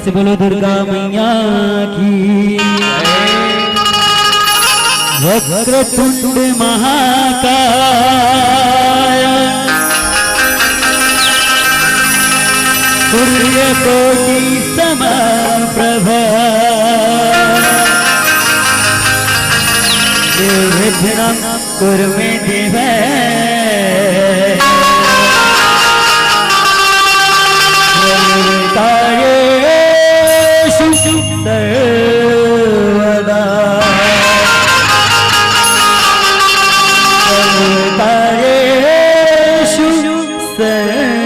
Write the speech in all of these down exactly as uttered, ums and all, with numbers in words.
बोलो दुर्गा मैया की। वक्रतुंड महाकाय सूर्यकोटि समप्रभ निर्विघ्नं कुरु मे देव। सर्वकार्येषु सर्वदा। सर्वकार्येषु सर्वदा।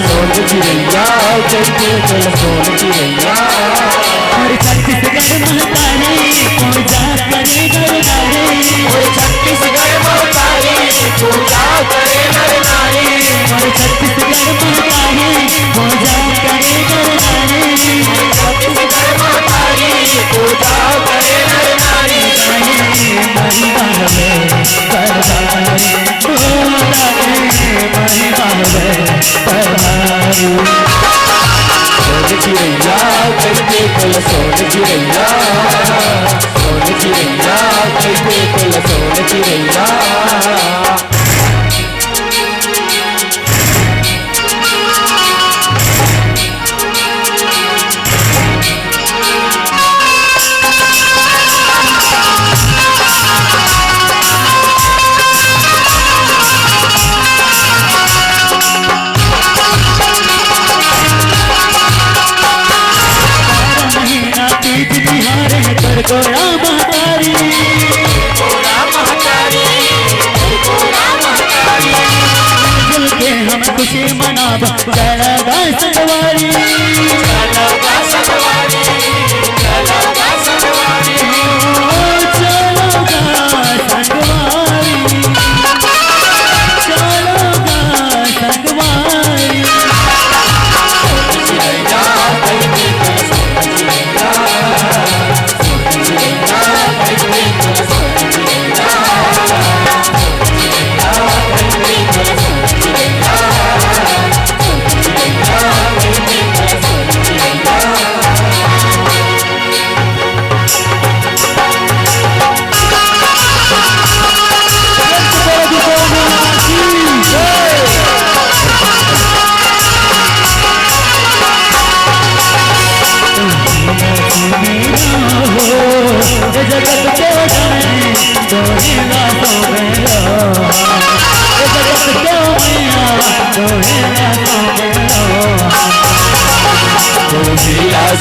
सोन चिरैया, जय जय जय सोन चिरैया। अरे छत्तीसगढ़ महतारी, पूजा करे नर नारी। अरे छत्तीसगढ़ महतारी, पूजा करे नर नारी। अरे छत्तीसगढ़ महतारी, पूजा करे नर नारी। छत्तीसगढ़ महतारी, पूजा करे नर नारी। महिमा है सरदार। सोन चिरैया, जय जय बोल सोन चिरैया। सोन चिरैया, जय जय बोल सोन चिरैया।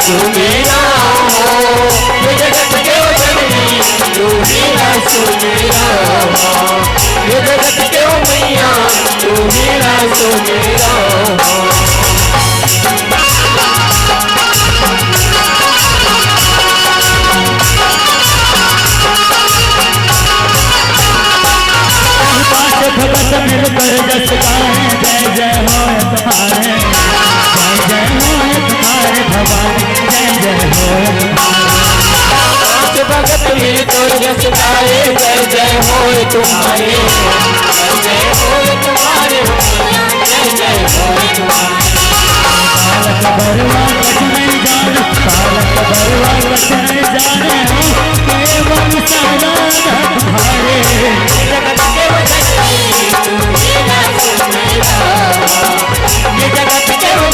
सुमेरा हो, ये जगत के जननी, तू ही ना सुमेरा हो, ये जगत के मैया, तू ही ना सुमेरा हो। पांच भगत मिलकर जस गाए, जय जय हो तुम्हारे, जय जय हो तुम्हारे भवानी, जय जय हो तुम्हारे। पांच भगत मिलकर जस गाए, जय जय हो तुम्हारे, जय जय हो तुम्हारे, जय जय हो तुम्हारे। बालक बरुआ कुछ नहीं जाने, बालक बरुआ कुछ नहीं जाने, केवल सारा तुम्हारे। जगत के वो जननी, तू ही ना सुमेरा। ये जगत के वो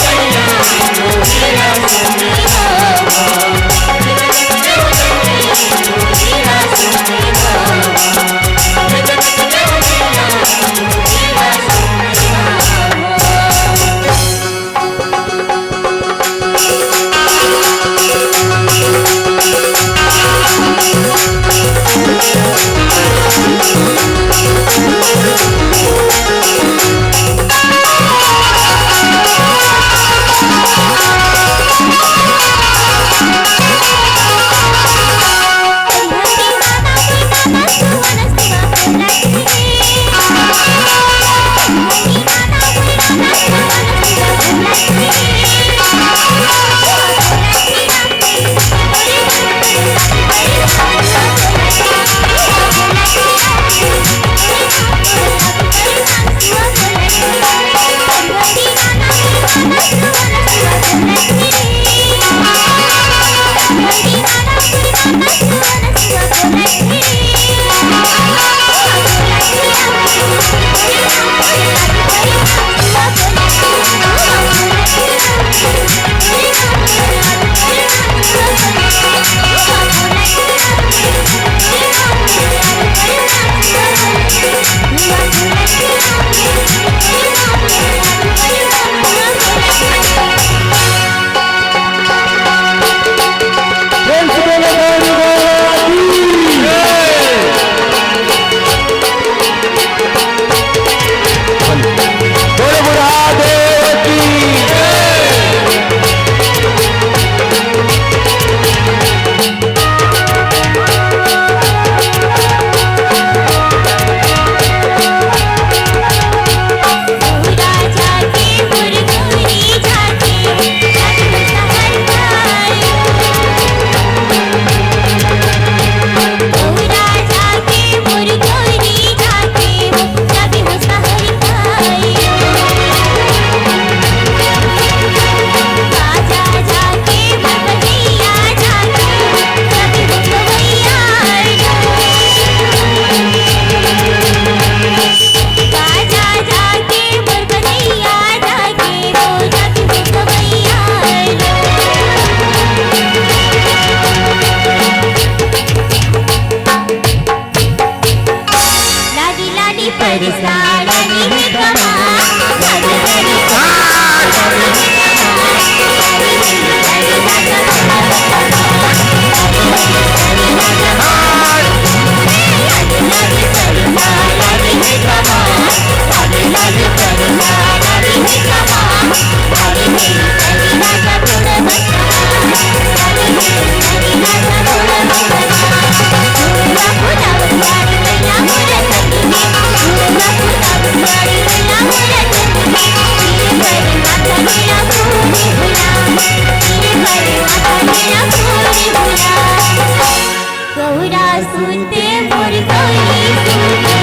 गौरा सुते मोर गौरी सुते,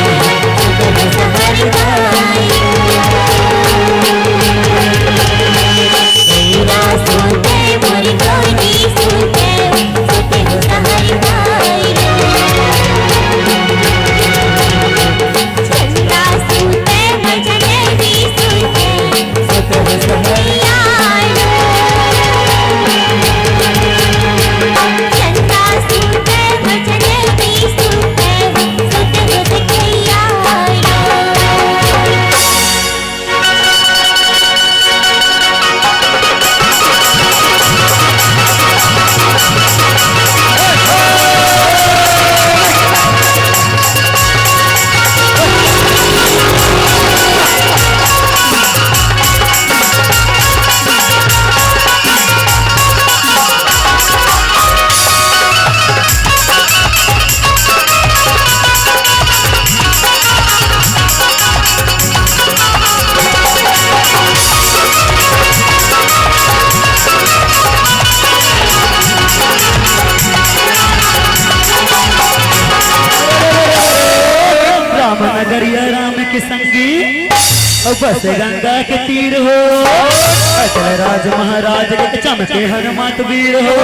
सुते सहर गाई। गौरा सुते मोर गौरी सुते, सुते हो सहर गाई। चंदा सुते मजनवी सुते, सुते हो सहर राम नगरिया राम के संगी, अउ बस गंगा के तीर हो। अचल राज महाराज के चमके हनुमत वीर हो।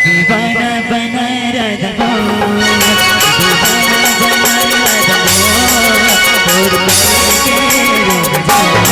दीवाना बना राधा मोर, दीवाना बना राधा मोर, तोर प्यार के रोग जाए।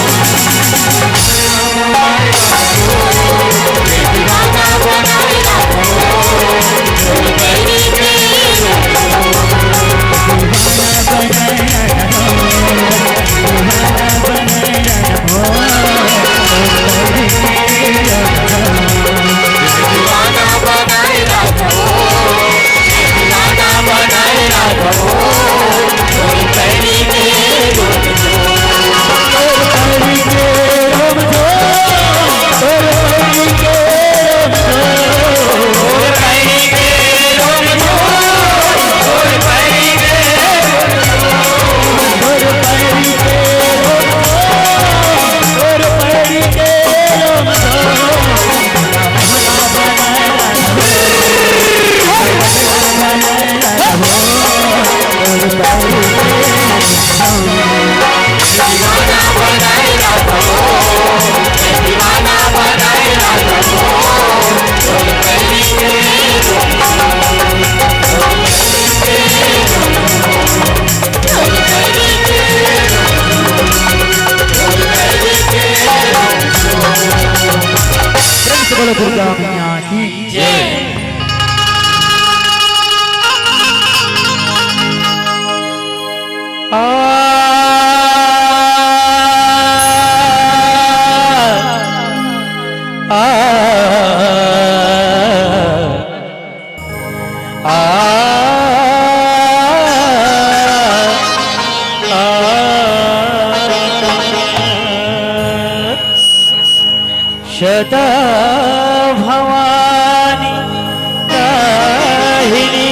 प्रेम से बोलो दुर्गा मैया की जय। आ, आ, आ, आ। सदा भवानी दाहिनी,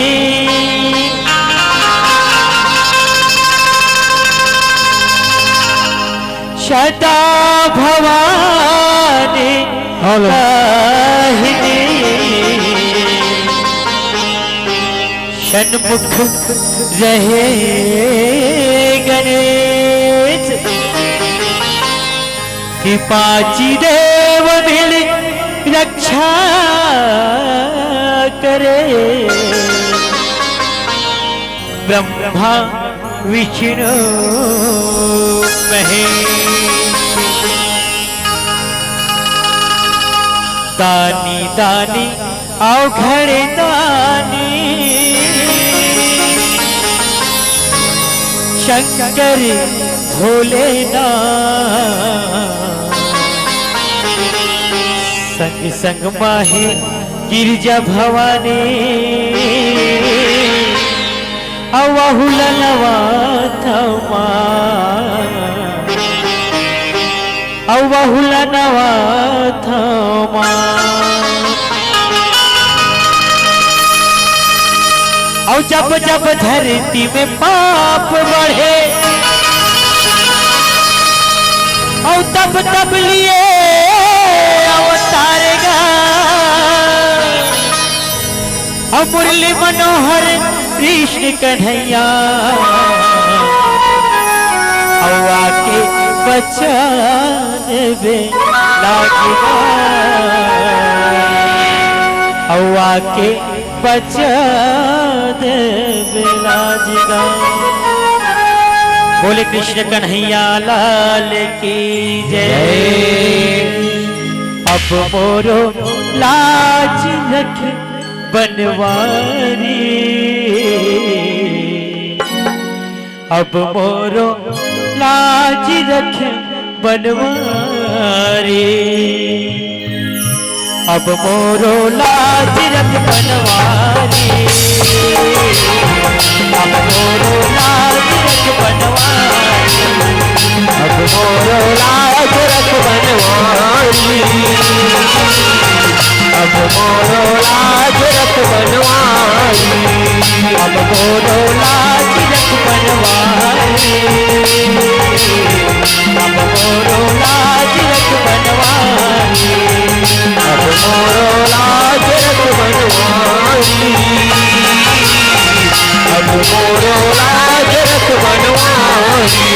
सदा भवानी हेलो। दाहिनी। सन्मुख रहे गणेश, कि पाची देव मिल रक्षा करे। ब्रह्मा विष्णु महेश, दानी दानी अवघड़ दानी, शंकर भोलेनाथ, संग संग माहे गिरजा भवानी। अउ वहू ला नवाथंव माँ, अउ वहू ला नवाथंव माँ। अउ जब जब धरती में पाप बढ़े, अउ तब तब लिए अवतार गा। अउ मुरली मनोहर कृष्ण कन्हैया, अउ आके बचा देबे लाज गा, अउ आके बचा देबे लाज गा। बोले कृष्ण कन्हैया लाल की जय। अब मोरो लाज रख बनवारी, अब मोरो लाज रख बनवारी, अब मोरो लाज रख बनवारी, अब मोरो लाज रख बनवारी, अब मोरो लाज रख बनवारी, अब मोरो लाज रख बनवारी, अब मोरो लाज रख बनवारी, अब मोरो लाज रख बनवारी, अब मोरो लाज रख बनवारी, अब मोरो लाज रख बनवारी।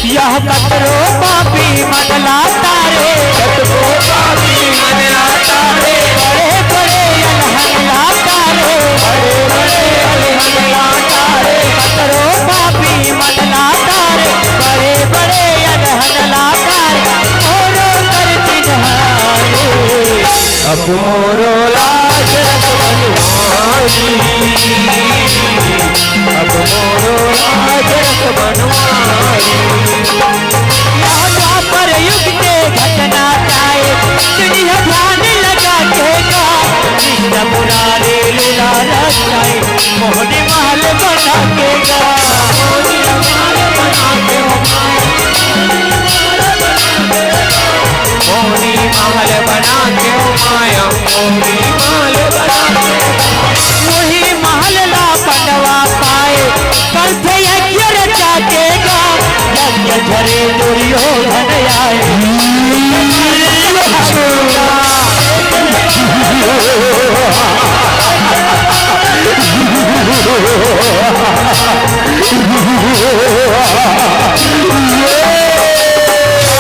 यह कतरो पापी मन ला तारे, कतरो पापी मन ला तारे, बड़े बड़े अलहन ला तारे, बड़े बड़े अलहन ला तारे, कतरो पापी मन ला तारे, बड़े बड़े अलहन ला तारे, मोरो कर चिन्हारे। अब मोरो लाज रख बनवारी, अब मोरो लाज रख बनवारी। यह द्वापर युग के घटना ताय, सुनिह ध्यान लगा के गा। कृष्ण मुरारी लीला रचाय, मोहनी महल बना के गा। मोहनी महल बना के गा। मोहनी महल बना के ओ माया, मोहनी महल बना के। वही महल ला बनवा पाए, कंस यज्ञ रचा के गा। यज्ञ झरे दुर्योधन आए।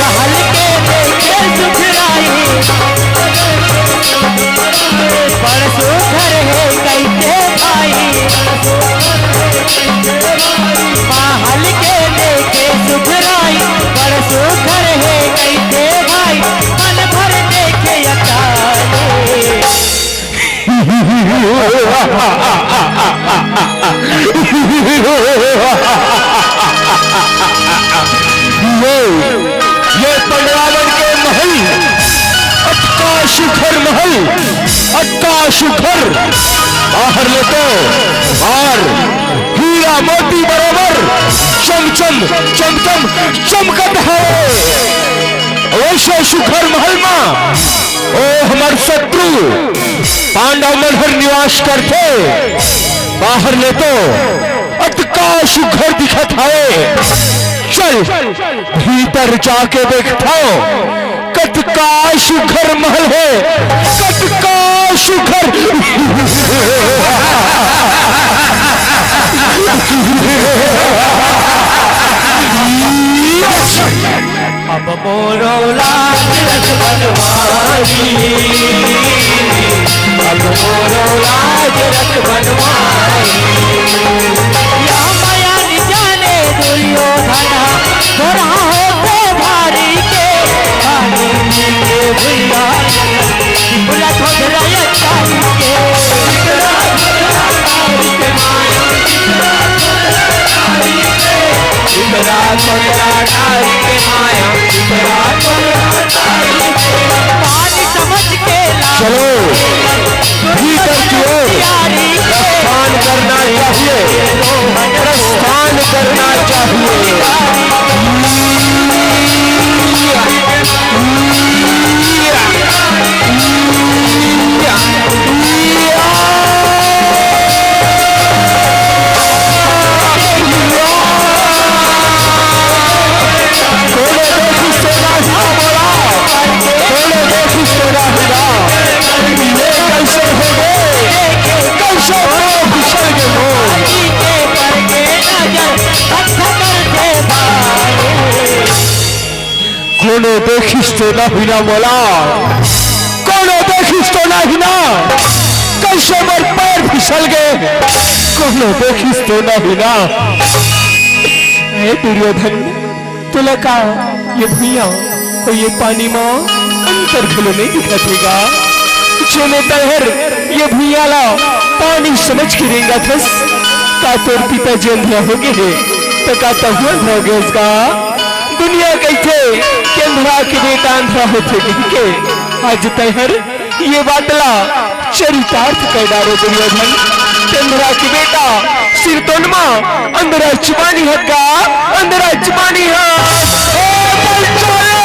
महल के देखे सुखराई, बड़ सुघर हे कहिथे भाई। महल के देखे सुघराई, बड़ सुघर हे कहिथे भाई। मन भर देखे अटारी। ये, ये पंडरावन के महल, अतका सुघर महल, अतका सुघर। बाहर ले तो, बाहर हीरा मोती बरोबर चमचम, चमचम चमकत हे। ओ अइसे सुघर महल मा ओ हमर शत्रु पांडव मन हर निवास करथे। बाहर ले तो अतका सुघर दिखत हवे। चल भीतर जाके देखथव, कतका सुघर महल हे, कतका सुघर। अब मोरो लाज रख बनवारी, अब मोरो लाज रख बनवारी। या माया नी जाने दुर्योधन, तोरा होते भारी के, भारी के भैया, पूरा खोद रहे तारी के। चलो, भीतर की ओर प्रस्थान करना चाहिए, प्रस्थान करना चाहिए। कोनो देखिस तो नहीं ना मोला, कोनो देखिस तो नहीं ना, कइसे मोर पैर फिसल गे, कोनो देखिस तो नहीं ना। हे दुर्योधन, तोला का ये भुइयां अउ ये पानी मा अंतर घलो नहीं दिखत हे गा? जेने तैं हर ये भुइयां ला पानी समझ के रेंगत हस, का तोर पिताजी अंधरा होगे हे, त का तहूं अंधरा होगे हस का? दुनिया कहिथे कि अंधरा के बेटा अंधरा होथे कहिके। आज तैं हर ये बात ला चरितार्थ कर डारे दुर्योधन। अंधरा के बेटा सिरतोन मा अंधरा चुबानी हत का, अंधरा चुबानी हत। ए बलचोरे!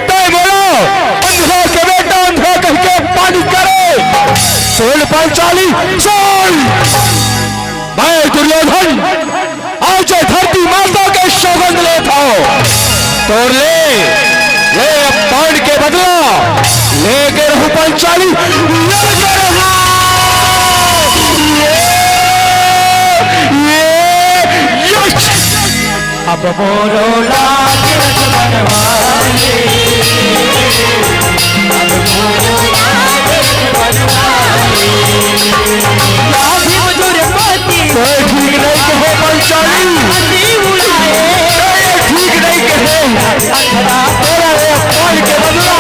तैं मोला अंधरा के बेटा अंधरा कहिके अपमानित करे। सुन पंचाली, सुन। मैं दुर्योधन आज धरती माता के सौगंध लेत हंव, तोर ले, ले अपमान के बदला लेके रहूं पंचाली, लेके रहूं। ये, ये, ये। अब मोरो लाज रख बनवारी, अब मोरो लाज रख बनवारी। या भीम द्रौपदी तैं ठीक नहीं कहे पंचाली। हंसी उड़ाए। तैं ठीक नहीं कहे। अंधरा तोला रे अपमान के बदला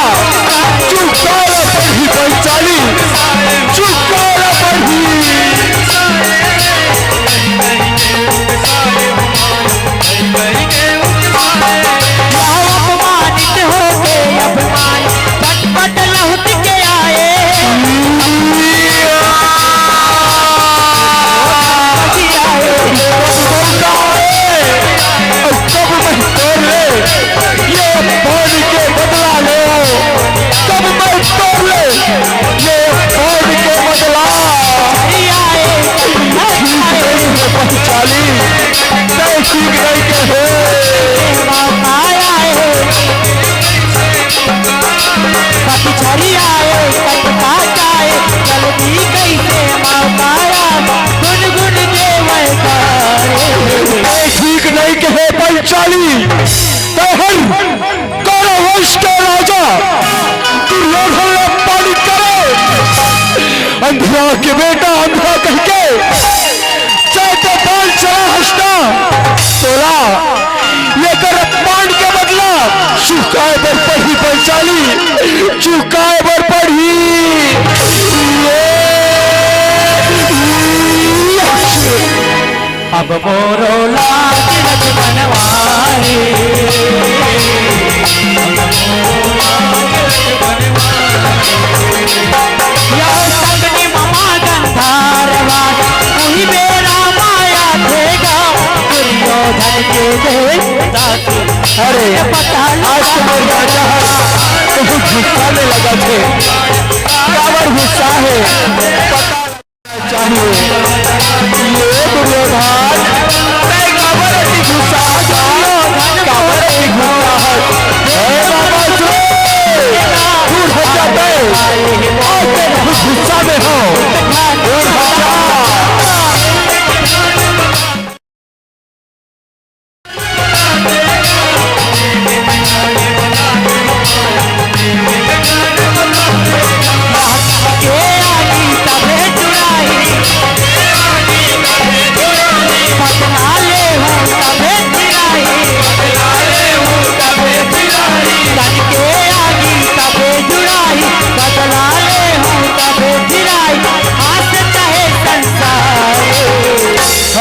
चुकाए ला पड़ही पंचाली, चुकाए ला पड़ही। या अपमानित होके अभिमान पट पट लहुट के आए। कब मैं तोर ले ये अपमान के बदला ले, कब मैं तोर ले ये अपमान के बदला। पंचाली, तैं ठीक नहीं कहे। पतझरिया ए कटका जाए, जल्दी कैसे मौका आवा, गुनगुन देवे करे। तैं ठीक नहीं कहे पंचाली, तैं हर कौरव वंश के राजा दुर्योधन ला अपमानित करे। अंधरा के बेटा अंधरा कहिके चाहे तो बाण चला हंसना, तोला एकर अपमान के बदला चुकाए बर पड़ही पंचाली, चुकाए बर पड़ही। ये, ये। अब मोरो लाज रख बनवारी, अब मोरो लाज रख बनवारी। या सगनी ममा गंधारवा, उही बेरा माया भेगा, दुर्योधन अरे, आज तो मोर भांचा ह बहुत गुस्सा में लगथे। काबर गुस्सा हे, पता चाहिए। ये दुर्योधन, तैं काबर अति गुस्सा हस? काबर अति गुस्सा हस? हे मामा श्री, दूर हट जा तैं। आज तैं बहुत गुस्सा में हस। दूर हट जा।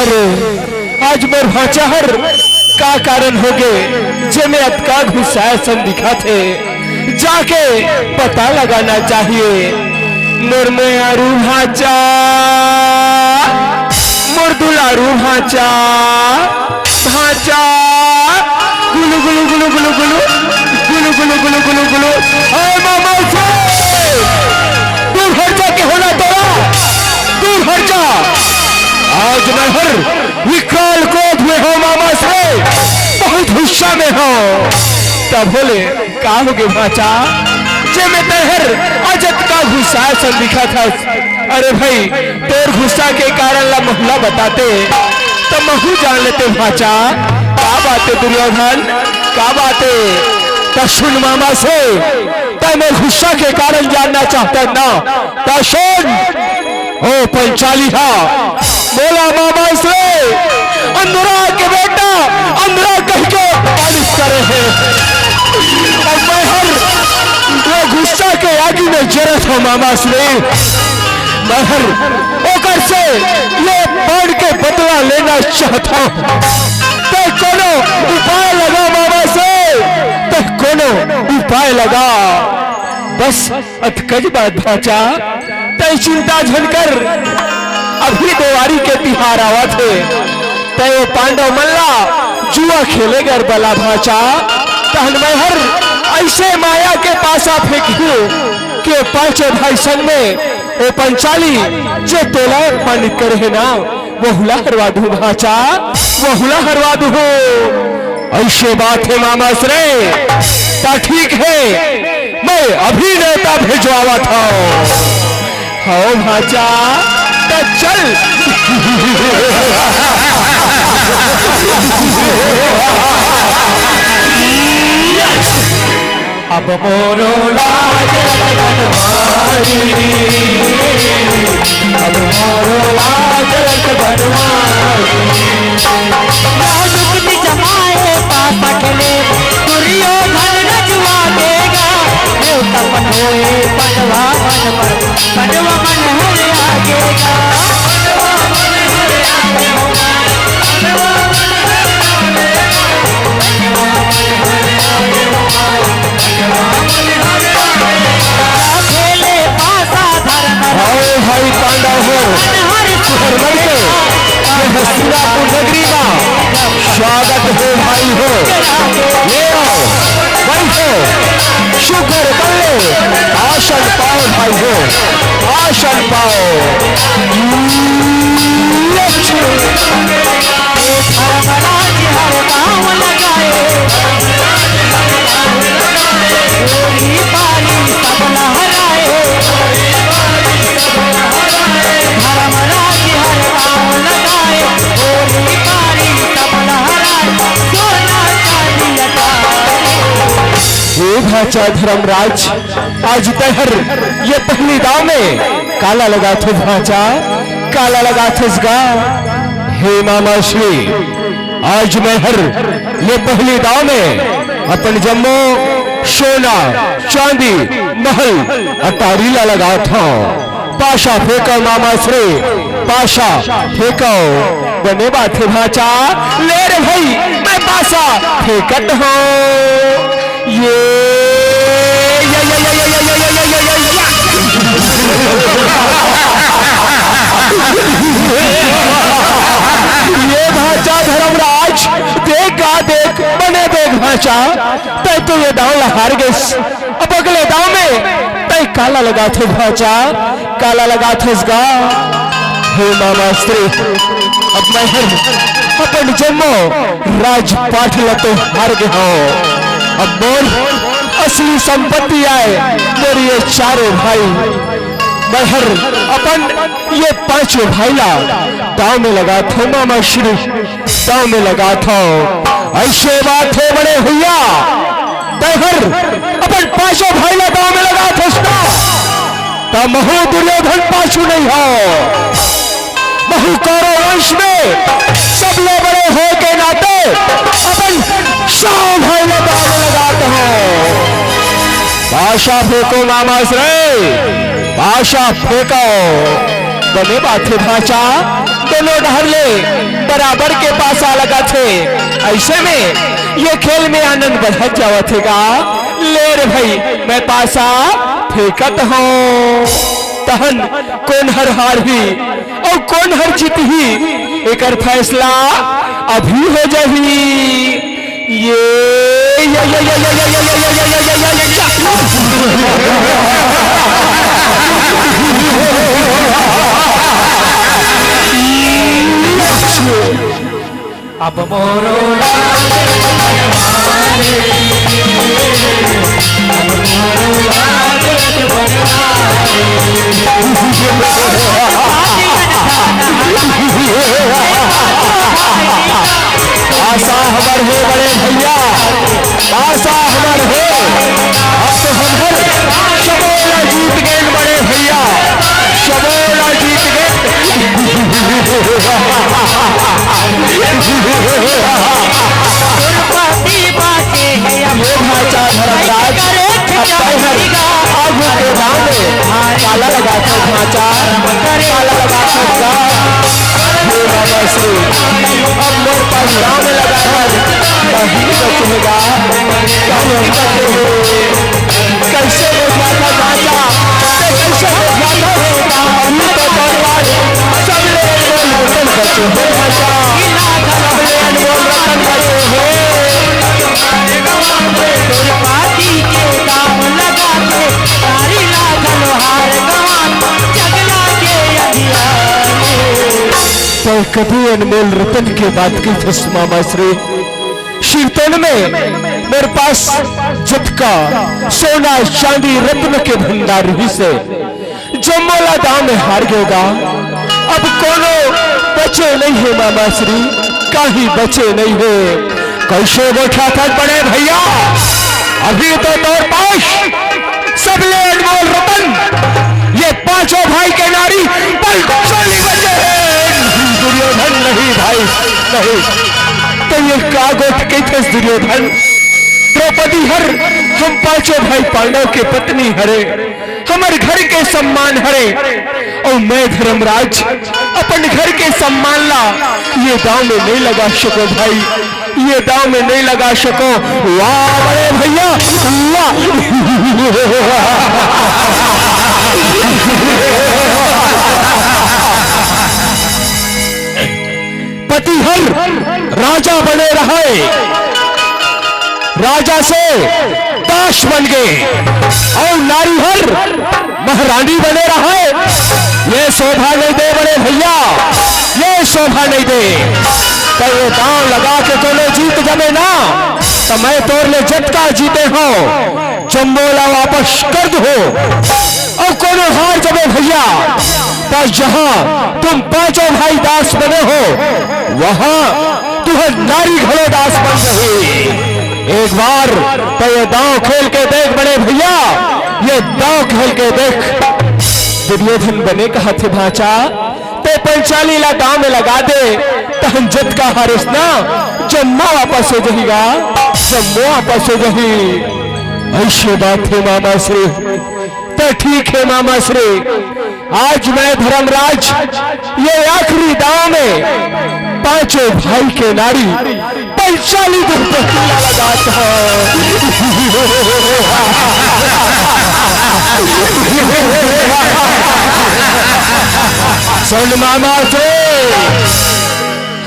अरे, आज मोर भांचा हर का कारण होगे, जेमे अतका गुस्साए असन दिखत हे? जाके पता लगाना चाहिए। मोर मेहरू भांचा, मोर दुलारू भांचा, भांचा, गुलू गुलू गुलू गुलू गुलू, गुलू गुलू गुलू गुलू गुलू। हाय मामा से, दूर हट जा, के होना तोरा, दूर हट जा। आज मैं हर विकराल क्रोध में हंव मामा से, बहुत गुस्सा में हंव। तब होले, का होगे भांचा, जेमे तैं हर आज अतका गुस्साए असन दिखत हस? अरे भाई, तोर गुस्सा के कारण ला महूं ला बताते, त महूं जान लेते भांचा। का बात हे दुर्योधन, का बात हे? त सुन मामा से, तैं मोर गुस्सा के कारण जानना चाहत हस ना? त सुन, ओ पंचाली हा, मोला मामा से अंधरा के बेटा अंधरा कहिके पालिश करे हे। अउ मैं हर वो गुस्सा के आगी में जरत हंव मामा से। मैं हर ओकर से ये बाण के बदला लेना चाहत हंव। तैं कोनो उपाय लगा मामा से, तैं कोनो उपाय लगा। बस अतकच बात भांचा, तैं चिंता झन कर, अभी देवारी के तिहार आवत हे, तैं ओ पांडव मन ला जुआ खेले बर बला भांचा, तहन मैं हर अइसे माया के पासा फेंकहूं कि ओ पांचों भाई संग में ओ पंचाली जे तोला अपमानित करे हे ना, वहू ला हरवा दूं भांचा, वहू ला हरवा दूं। अइसे बात हे मामा श्री, त ठीक हे, मैं अभी नेवता भेजवावत हंव। हव भांचा, त चल। अब मोरो लाज रख बनवारी, अब मोरो लाज रख बनवारी। राजनीति जमाए पापा खेले, दुर्योधन रजुआ देगा। देवता मन होए, पनवा मन पर, पनवा मन हर आगेगा। खेले पासा धर्म आओ भाई पांडव हो, सुहर मन के ये हस्तिनापुर नगरी मा स्वागत हो भाई हो। ले आओ, बैठो, सुघर बल्ले, आसन पाओ भाई हो, आसन पाओ। लक्ष्मी। धर्मराज हर पाँव लगाए, होरी पारी सब लहराए। धर्मराज हर पाँव लगाए, होरी पारी सब लहराए। सोना चांदी लटाए। हे भांचा धर्मराज, आज तैं हर ये पहली दाव में काला लगाथस भांचा, काला लगाथस गा। हे मामा श्री, आज मैं हर ये पहली दाव में अपन जम्मो सोना, चांदी, महल, अटारी ला लगात हंव। पासा फेंकव मामा श्री, पासा फेंकव। बने बात हे भांचा, ले रे भाई, मैं पासा फेंकत हंव। ये, ये, ये, ये, ये, ये, ये, ये, ये, ये, ये, ये। ये भांचा धर्मराज, दे भांचा, तैं तो ये दांव ला हार गेस। अब अगले दांव में तैं काला लगाथस भांचा, काला लगाथस गा। हे मामा श्री, अब मैं हर अपन जम्मो राजपाट ला तो हार गे हंव। अब मोर असली संपत्ति आय मोर ये चारों भाई। मैं हर अपन ये पांचों भाई ला दांव में लगाथंव मामा श्री, दांव में लगाथंव। अइसे बात हे बड़े भइया, तैं हर अपन पांचों भाई ला दांव में लगाथस ना, त महूं दुर्योधन पाछू नइ हंव। महूं कौरव वंश में सबले बड़े होय के नाते अपन चारों भाई ला दांव में लगाथंव। पासा फेंको मामा श्री, पासा फेंको। बने बात हे भांचा, दोनों डहर ले बराबर के पासा लगथे। अइसे में ये खेल में आनंद बढ़त जावत हे गा। ले रे भई, मैं पासा फेंकत हंव। तहन कोन हर हारही अउ कोन हर जीतही, एकर फैसला अभी हो जाही। ये, ये, ये, अब मोरो आसा हमर हे बड़े भइया, आसा हमर हे। अब तो हमर सबो ला जीत गेन बड़े भइया, सबो ला जीत गेन। ये भांचा धर्मराज, अब तैं हर आगू के दांव में काला लगाथस भांचा, काला लगाथस गा। हे बाबा श्री, अब मोर पास दांव में लगाथस, कहीं बचे हे गा, कहीं बचे हे। कइसे हो जाता भांचा, कइसे हो जाता हे गा, अभी तो बर्बाद, सबले अनमोल रतन बचे हे भांचा, सबले अनमोल रतन बचे हे। तैं कभी अनमोल रतन के बात कहिथस मामा श्री। सिरतोन में मोर पास जतका सोना चांदी रत्न के भंडार रहिसे, जम्मो ला दांव में हार गेंव गा। अब कोनो बचे नइ हे मामा श्री, काहीं बचे नइ हे। कइसे बइठाथस बड़े भइया, अभी तो तोर पास सबले अनमोल रतन, ये पांचों भाई के नारी पलचोली बचे हे। दुर्योधन नहीं भाई, नहीं। त ये का गोठ कहिथस दुर्योधन? द्रौपदी हर हम पांचों भाई पांडव के पत्नी हरे, हमर घर के सम्मान हरे, अउ मैं धर्मराज अपन घर के सम्मान ला ये दांव में नइ लगा सकों भाई, ये दांव में नइ लगा सकों। वाह बड़े भइया, वाह। पति हर राजा बने रहय, राजा से दास बन गे, अउ नारी हर महारानी बने रहय। ये शोभा नइ दे बड़े भइया, ये शोभा नइ दे। त ये दांव लगा के कोनो जीत जबे ना, त मैं तोर ले जतका जीते हंव, जम्मो ला वापस कर दूहूं। अउ कोनो हार जबे भइया, त जहां तुम पांचों भाई दास बने हो, वहां तुहर नारी घलो दास बन जाही। एक बार त ये दांव खेल के देख बड़े भइया, ये दांव खेल के देख। दुर्योधन बने कहत हे भांचा, तैं पंचाली ला दांव में लगा दे, तहन जतका हारेस ना, जम्मो वापस हो जाही गा, जम्मो वापस हो जाही। अइसे बात हे मामा श्री, त ठीक हे मामा श्री, आज मैं धर्मराज ये आखिरी दांव में पांचों भाई के नारी पंचाली द्रौपदी ला लगात हंव। सुन मामा श्री,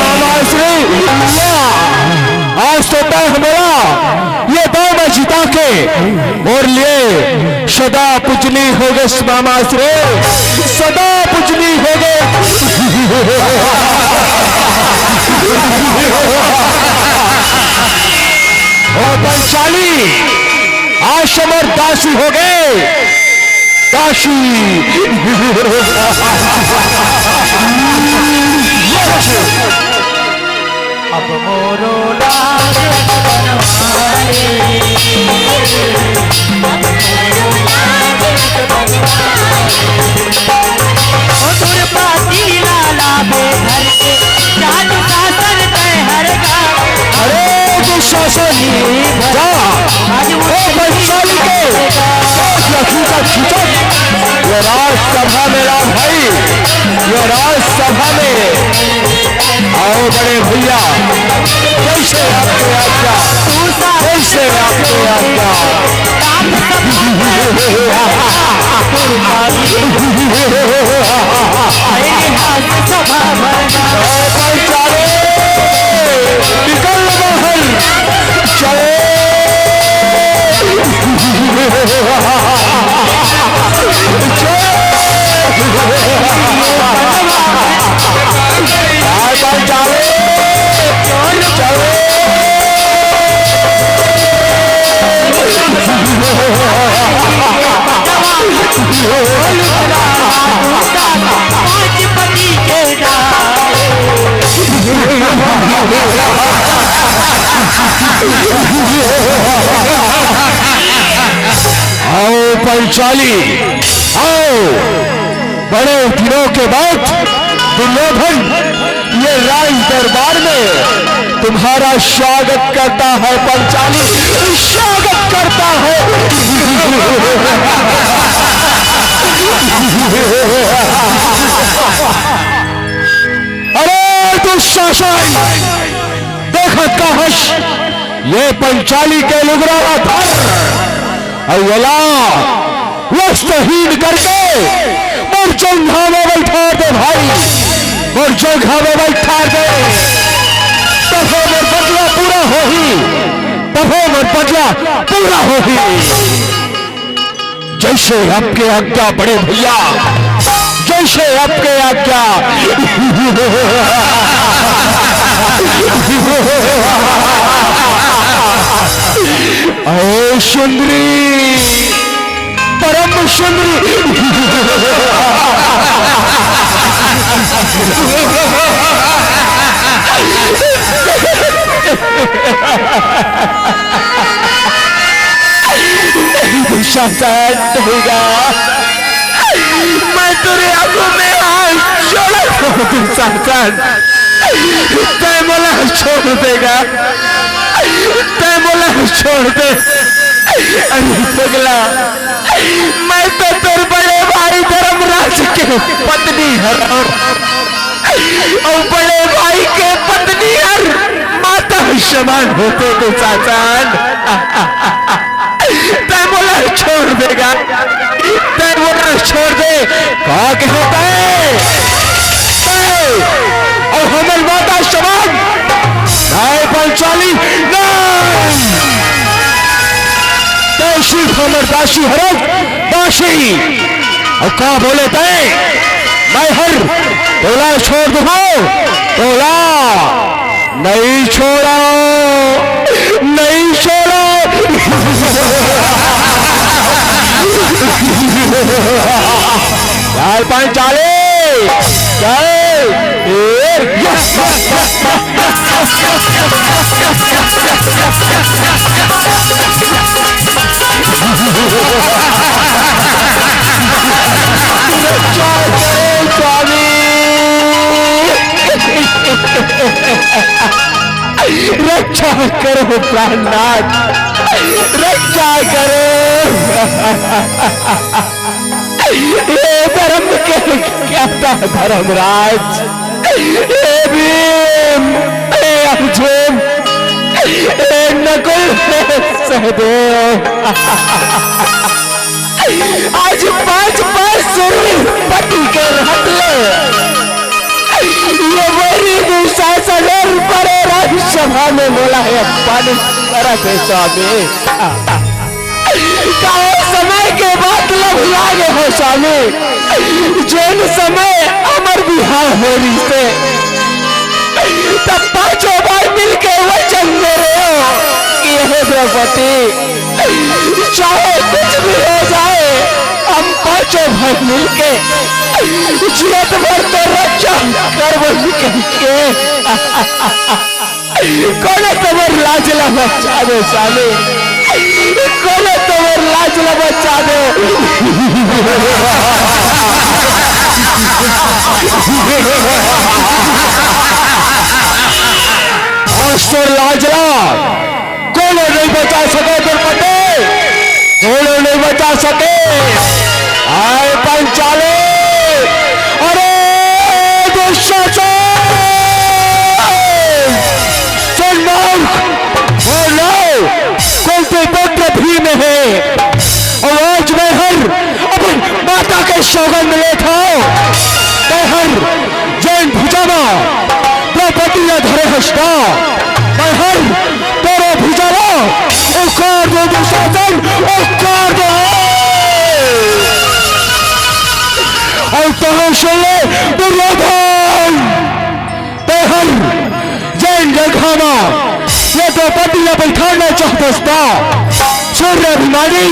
मामा श्री, या, आज तो तय हमला ये दाव में जिता के मोर लिए सदा पूजनी होगे मामा श्री, सदा पूजनी होगे। ओ पंचाली, आज हमर दासी होगे, दासी। अब मोरो लाज बनवाए, अब मोरो लाज बनवाए। ओ दुर्पति लाला बेधर के, राज शासन तय हर गाँव। अरे दुशासन, जा। आज ओ पंचाली के, खींचा, खींचा। ये राजसभा में राम भाई, ये राजसभा में। आओ बड़े भैया, जैसे आपके आज्ञा, जैसे आपके आज्ञा। आओ भाईचारे, निकल बाहर, चलो। आओ पंचाली, आओ। बड़े दिनों के बाद दुर्योधन ये राज दरबार में तुम्हारा स्वागत करता है पंचाली, स्वागत करता है। अरे दुशासन, देखत का हस, ये पंचाली के लुगरा ला धर, अउ ओला वस्त्रहीन करके मोर जंघा में बैठार दे भाई, मोर जंघा में बैठार दे, तभे मोर बदला पूरा होही, तभे मोर बदला पूरा होही। जैसे आपके आज्ञा बड़े भैया, जैसे आपके आज्ञा। ओ सुंदरी, परम सुंदरी। दुशासन, मैं तेरे आगू में हाथ जोड़त हूँ दुशासन, तै मोला छोड़ देगा, तै मोला छोड़ दे। अरे पगला, मैं तो तोर बड़े भाई धर्मराज के पत्नी हरव। अउ बड़े भाई के पत्नी हर माता समान होथे दुशासन। तै मोला छोड़ देगा, तै मोला छोड़ दे। का कहे तै? तै अउ हमर माता समान? नहीं पंचाली, नहीं। तै सिर्फ हमर दासी हरस, दासी। अउ का बोले तै? मैं हर तोला छोड़ दूंगा, तोला नहीं छोड़ा, नहीं छोड़ा। चार पाँच चालीस, चालीस। ए, यस, यस, यस। जय करे स्वामी। करो प्राणनाथ, रक्षा करो। हे धर्म के ज्ञाता धर्मराज, हे भीम, हे अर्जुन, हे नकुल, हे सहदेव, आज पांच पांच सुरवीर पति के रथ ले ये वैरी दुशासन अउ बड़े राजसभा में मोला हे अपमानित करत हे स्वामी। काहे समय के बात ल भुला गे हो स्वामी, जेन समय हमर बिहाव हो रिहिसे, तब पांचों भाई मिलके वचन दे रहे हो कि हे द्रौपदी, चाहे कुछ भी हो जाए, हम पांचों भाई मिलके जियत भर तो रक्षा करबो कहिके। कोनो तोर लाज ला बचा दे साले, कोनो तोर लाज ला बचा दे। आज तोर लाज ला कोनो नहीं बचा सके, द्रौपदी, कोनो नहीं बचा सके। आए पंचाले, अरे दुशासन, सन्मार्ग, और लो, कुंती पुत्र भीम हे। अउ आज मैं हर अपन माता के सौगंध लेत हंव, मैं हर जेन भुजा मा द्रौपदी ला धरे हस ना, मैं हर तोरो भुजा ला उखाड़ दो दुशासन, उखाड़ दो। अउ तोरो सुन ले दुर्योधन, तैं हर जेन जगह मा ये द्रौपदी ला बैठाना चाहत हस ना, सुन रे अभिमानी,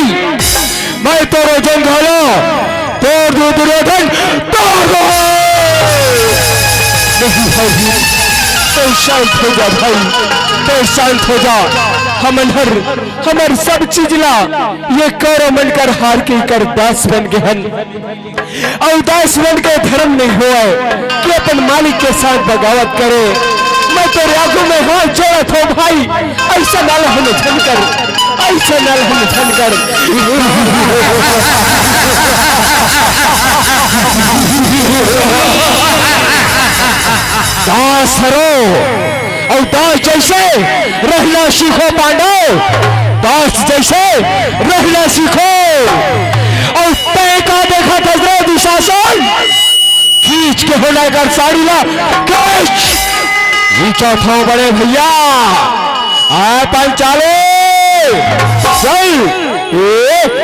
मैं तोरो जंघा ला तोड़ दूं दुर्योधन, तोड़ दूं। नहीं भाई, तैं शांत हो जा भाई, तैं शांत हो जा। हमन हर, हमर सब चीज ला ये कौरव मन कर हार के इकर दास बन गे हन। अउ दास मन के धर्म नहीं होय कि अपन मालिक के साथ बगावत करे। मैं तोरे आगू में हाथ जोड़त हंव भाई, अइसन अलहन झन कर, अइसन अलहन झन कर। दास हरो, अउ दास जइसे रहना सीखो पांडव, दास जइसे रहना सीखो। अउ तैं का देखत हस रे दुशासन? खींच के होना एकर साड़ी ला, खींच। खींचत हंव बड़े भइया, आय पंचाले, चल। ए,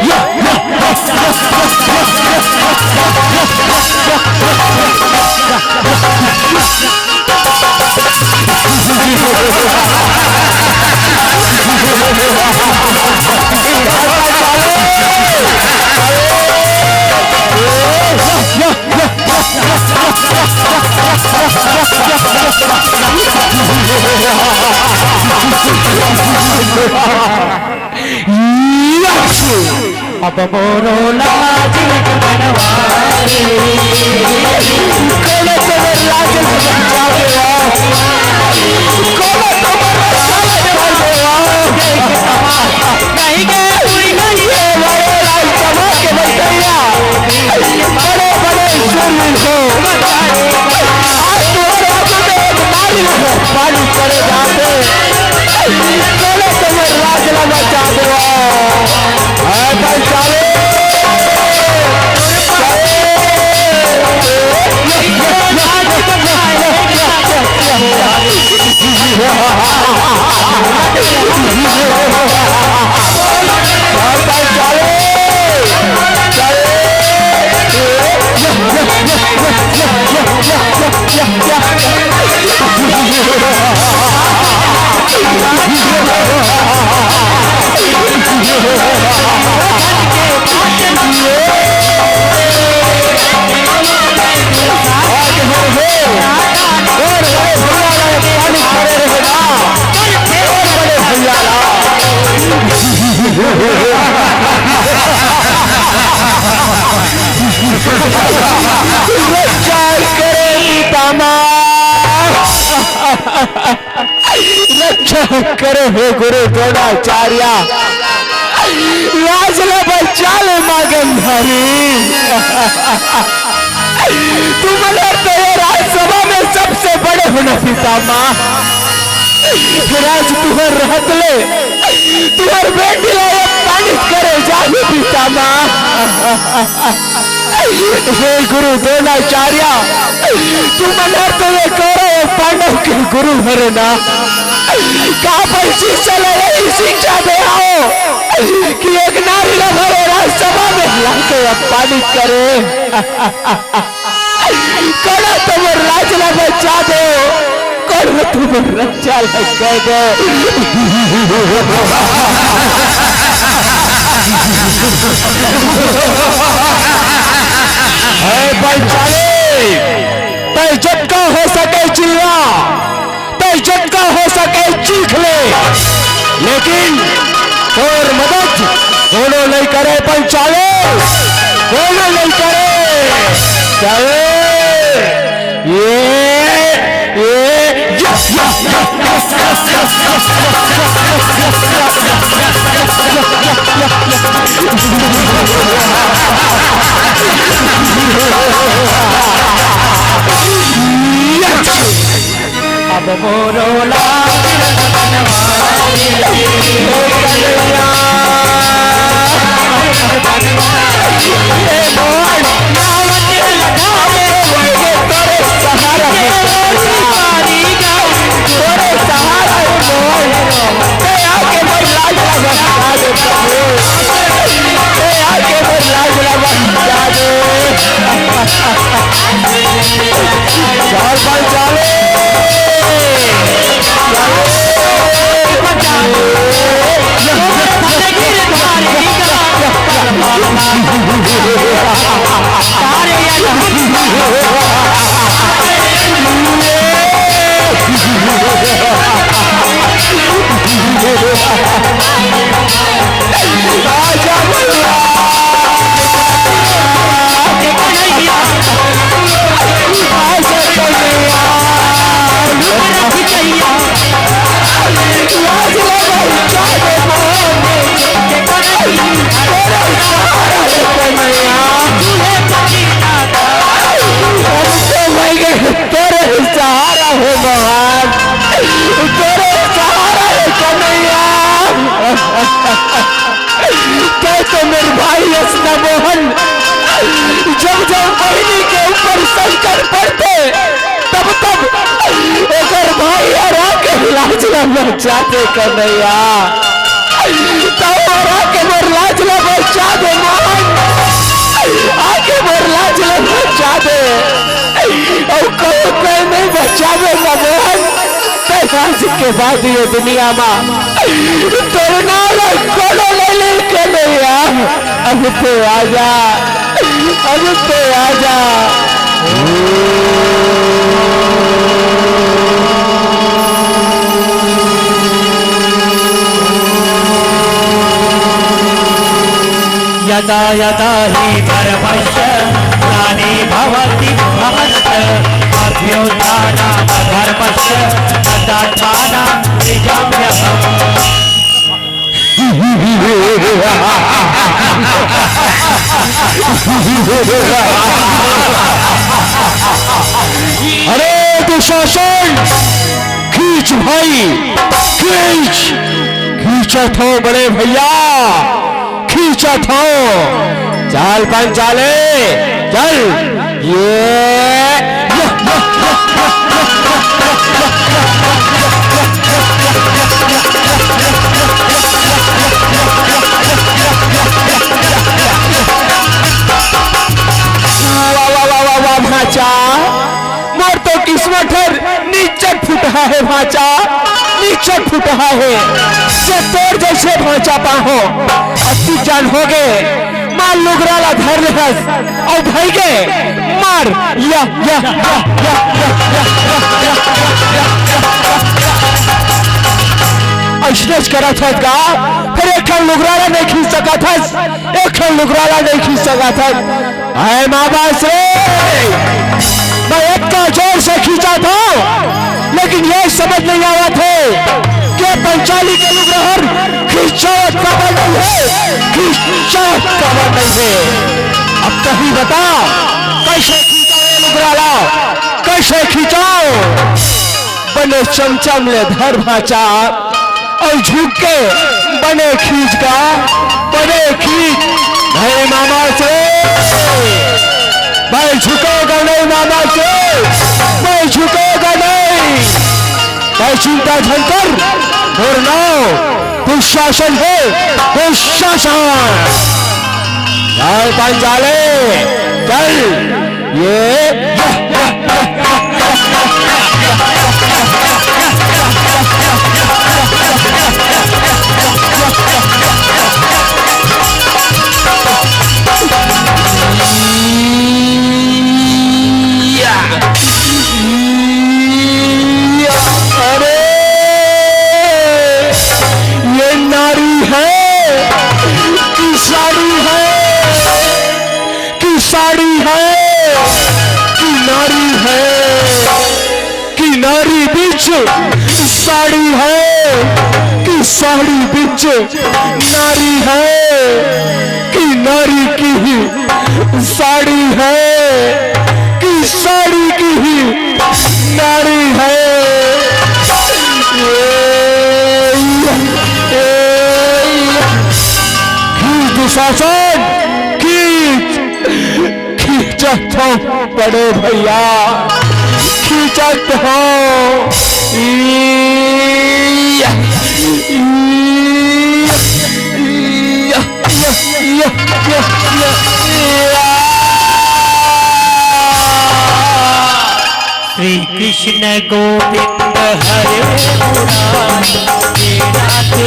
या, या, या। अब मोरो लाज बनवाए। कोनो तोर लाज बचा देवा। कोनो तोर लाज बचा देवा। नहीं गे, नहीं गे, बड़े राज समाज के बचैया। बड़े बड़े सुरवीर हो। आज तोर आंखों में एक पानी है, पानी चले जाते। कोनो तोर लाज ला बचा देवा। हाय भाई सारे। रक्षा करे पितामह, करे हे गुरु द्रोणाचार्य, लाज ला बचा ले माँ गंधारी। तुमन तो ये राजसभा में सबसे बड़े हो ना पितामह। राज तुहर रहत ले तुहर बेटी ला अपमानित करे जाही पितामह। हे गुरु द्रोणाचार्य, तुमन तो ये कौरव पांडव के गुरु हरे ना। का अपन शिष्य ला यही शिक्षा दे हव कि एक नारी ला भरे राजसभा में लाके अपमानित करे? कोनो तो मोर लाज ला बचा दे, कोनो तो मोर रक्षा ला कर दे। हे बलशाली, तैं जतका हो सके चिल्ला, तैं जतका हो सके चीख ले, लेकिन तोर मदद कोनो नइ करे बलशाली, कोनो नइ करे। चल, ये, ये, या, या, या। अब मोरो लाज लगन वाली ओ कन्हैया। तोरे सहारा हे मोहन। तैं आके मोर लाज ला बचा दे प्रभु। तैं आके मोर लाज ला बचा दे। चल भाई, चल। तोरे सहारा हे भगवान, तोरे सहारा हे कन्हैया। तैं तो मोर भाई अस ना मोहन, जब जब बहिनी के ऊपर संकट पड़थे, तब तब ओकर भाई हर आके लाज ला बचा दे कन्हैया। तैं हर आके मोर लाज ला बचा दे मोहन, आके मोर लाज ला बचा दे। अउ कहूँ तैं नइ बचाबे ना मोहन, तैं आज के बाद ये दुनिया मा तोर नाम ला कोनो नइ ले कन्हैया। अब तैं आजा, अब तैं आजा। यदा यदा हि धर्मस्य ग्लानिर्भवति भारत, अभ्युत्थानमधर्मस्य तदात्मानं सृजाम्यहम्। अरे दुशासन, खींच भाई, खींच, खींचत हँव बड़े भैया, खींचत हँव। चल पंचाले, चल। ये, वाह, वाह, वाह, वाह, वाह, भांचा। मोर तो किस्मत हर निच्चट फुटहा हे भांचा, निच्चट फुटहा हे। जे तोर जइसे भांचा पाहूँ, अतिक जान होगे, मार लुगरा ला धर लेहस, अउ भइगे, मार, या, या, या। अइसनेच करत हस गा, फेर एक ठन लुगरा ला नइ खींच सकत हस, एक ठन लुगरा ला नइ खींच सकत हस। अरे माँ बास रे, मैं अतका जोर से खींचत हँव, लेकिन ये समझ नइ आवत हे कि चाली के लुगरा हर खिंचावत काबर नइ हे, खिंचावत काबर नइ हे। अब तहीं बता, कइसे खिंचावत लुगरा ला, कइसे खिंचावत? बने चमचम ले धर भांचा अउ झुक के बने खींच गा, बने खींच। नहीं मामा से, मैं झुकेगा नहीं मामा से, मैं झुकेगा नहीं। तैं चिंता झन कर, मोर नाव दुशासन हे, दुशासन। चल पंजाले, चल। ये अरे, ये नारी है कि साड़ी है, कि साड़ी है कि नारी है, कि नारी बीच साड़ी है, कि साड़ी बीच नारी है, कि नारी की ही साड़ी है, कि साड़ी की ही नारी है। ये, ये, ये, खींच दुशासन, खींच, खींचत हंव बड़े भैया, खींचत हंव। ई, ई, ई, ई, श्री कृष्ण गोविंद हरे मुरारी, हे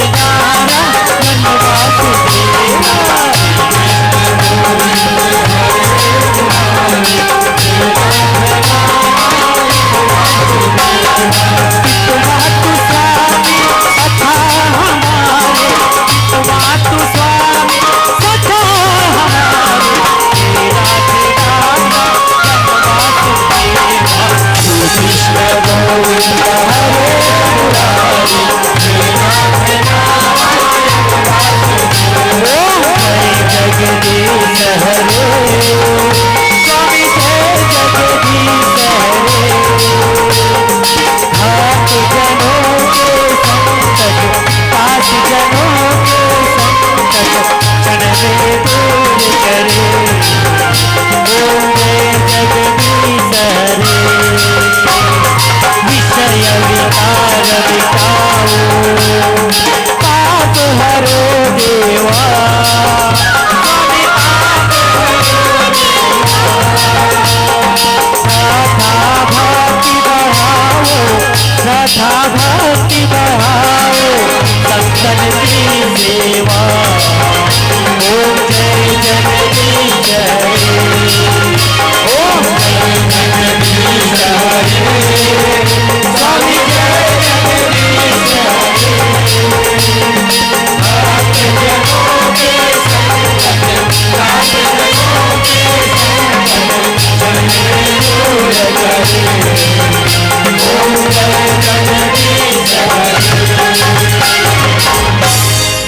नाथ नारायण वासुदेवा।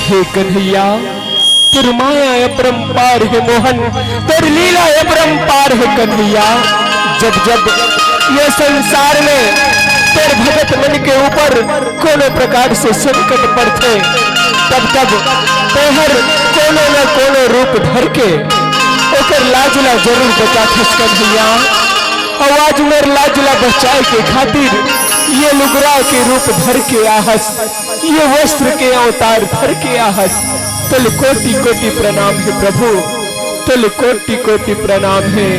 हे कन्हैया, तोर माया अपरंपार हे मोहन, तोर लीला अपरंपार हे कन्हैया। जब जब ये संसार में तोर भगत मन के ऊपर कोनो प्रकार से संकट पड़थे, तब तब तोहर कोनो न कोनो रूप धर के ओकर लाज ला जरूर बचाथस कन्हैया। अउ आज मोर लाज ला बचाए के खातिर ये लुगरा के रूप धर के आहस। ये वस्त्र के अवतार धर के आहस, तोल कोटि कोटि प्रणाम हे प्रभु, तोल कोटि कोटि प्रणाम हे।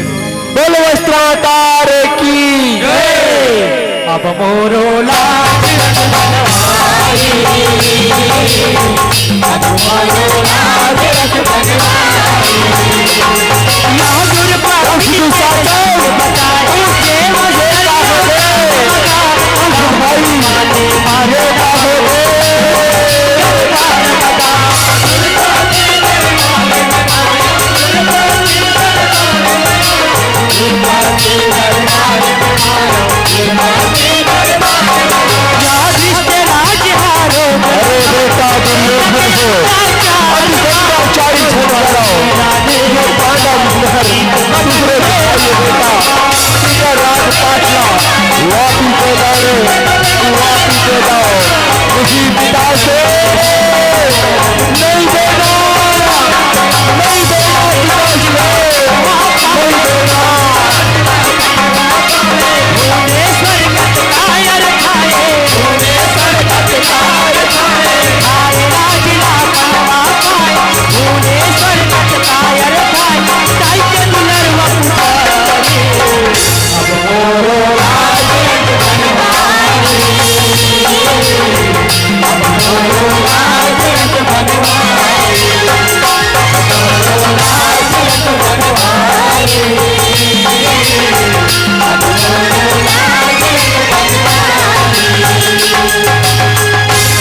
बोल वस्त्रावतार की जय। अब मोरो लाज रख बनवारी, अब मोरो लाज रख बनवारी। या दुर्गा दुशासन, देव देवता हो रे। नहीं देना, नहीं देना, नहीं देना।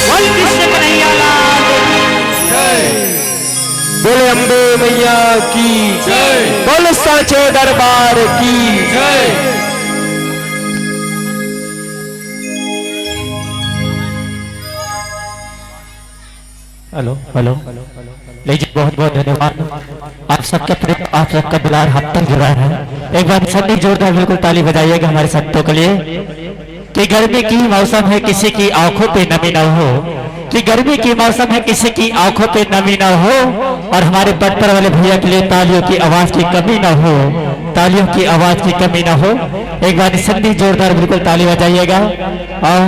बोल कृष्ण कन्हैया लाल। बोले अम्बे मैया की जय। बोले साचे दरबार की जय। Hello, hello. ले जी, बहुत बहुत धन्यवाद। आप सबका प्रेम, आप सबका दुलार हम तक जुड़ा है। एक बार सभी जोरदार बिल्कुल ताली बजाइएगा हमारे संतों के लिए। कि गर्मी की मौसम है, किसी की आंखों पे नमी ना हो, कि गर्मी की मौसम है, किसी की आंखों पे नमी ना हो। और हमारे बटपर वाले भैया के लिए तालियों की आवाज की कमी ना हो, तालियों की आवाज की कमी ना हो। एक बार सभी जोरदार बिल्कुल ताली बजाइएगा। और